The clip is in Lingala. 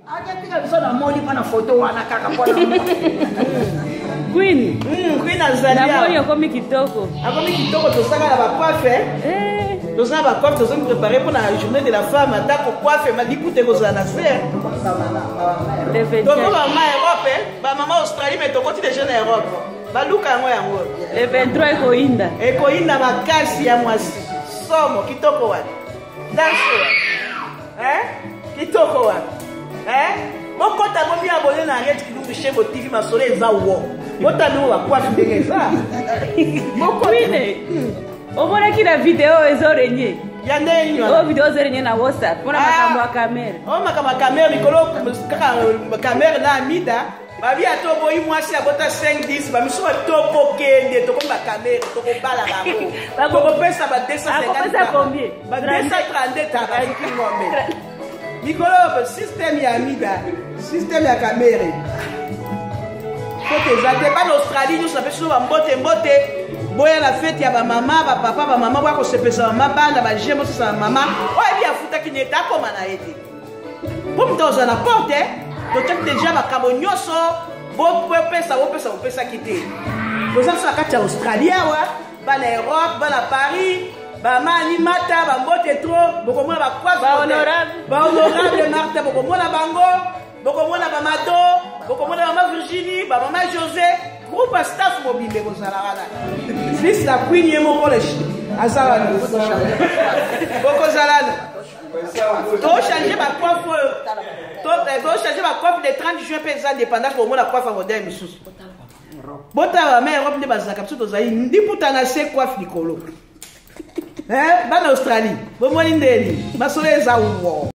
Akatika biso na moni mpo na foto wana kaka mpo na Queen. Queen azali awa. Namoni okomi kitoko. Akomi kitoko tosaka na ba coiffe. Eh. Tosala ba coiffe tozo préparer mpo na journée de la femme ata ko coiffe ma liputa ekozala na se. Le 24. Toko ba mama Europe, ba mama Australie mais tokoti déjà na Europe. Baluka yango yango. Le 23 ekoyinda. Ekoyinda makasi ya mwasi. Somo kitoko wana. Danse wana. Hein? Kitoko wana. Hein? Bokota bomi abonné na Henriette Kilumbu Shebo TV masolo eza wo. Botala bino ba coiffe ndenge eza. Bokota. Omonaki na video ezo régner. Ya ndenge nini wana? Oyo video ezo régner na WhatsApp mpona makambo ya kamere. Oyo makambo ya kamere mikolo kaka kamere na Amida. Babi ata oboyi mwasi abota 5 10 bamisusu ba tokokende tokomi bakamere tokobala bango tokopesa ba 250 combien ba 232 tabaiki ngombe mikolo système ya amida système ya kamere mbote eza te bana australie nyonso napesi bino bambote mbote boya na fete ya bamama bapapa bamama boya kosepelisa mama bana baje bosesa bamama oyo yebi afutaki nete akoma na ye te mpo moto azala na porte totyaki deja makambo nyonso bopesa bopesa bopesaki te toza biso na kati ya australie awa bana europe bana paris bamani mata bambote tro bokomona bahonorable marta bokomona bango bokomona bamado bokomona mama virginie bamama josé groupe ya staff mobimba ekozala wana fils la queen ye moko aza wana bokozalana tochange bacoiffe oyo tochange bacoiffe le 30 juin mpe eza indépendance bomona coiffe ya modele misusu botala bama europe nde bazalaka biso tozali liputa na se coiffe likolo bana australie bomoni ndeni masolo eza wo.